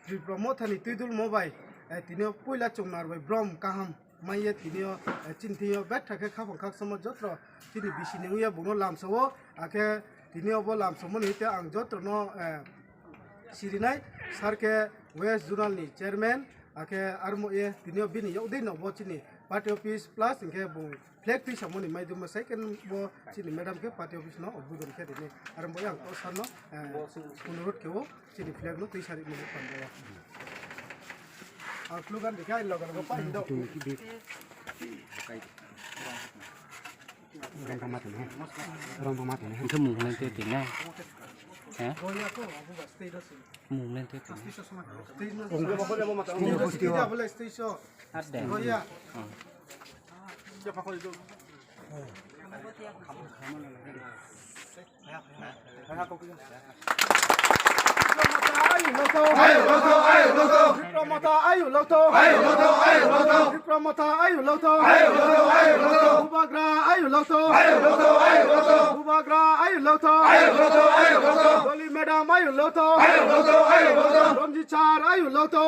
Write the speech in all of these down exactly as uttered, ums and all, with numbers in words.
Tripura Mothani twidulmo bai, eh, tini o puila chwngnar bai brom kaham maiye tini o, eh, chini thwio betha khe khapang khakchangma jotro chini bisi ni wngya bungno lamsao, akhe tini o bo lamsomoni hite ang jotrono, eh, sirinai sar khe West Zonal ni chairman, akhe armo ye tini o bini yokdei no bo chini party office plus hinkhe bung flag twi samani maiduma second bo chini madam khe party office no budon khe rini. Aro bo yang to sanno, eh, onurot khe o chini flag no twi sari mani panda ya. Ang slogan dikha logo logo pa indo. Rong pama tene. Rong pama tene. Itu munglen tu tene. Eh? Munglen tu tene. Stage no. Stage no. Stage no. Stage no. Adde. Goya. Bubagra ayu lokto. Bubagra ayu lokto. Doli madam ayu lokto. Romjit sir ayu lokto.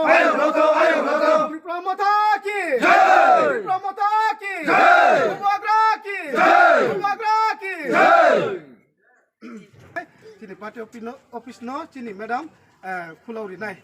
Tripura Motha ki. Tripura Motha ki. Bubagra ki. Bubagra ki. Chini party office no, office no chini madam, eh, khulao rinai.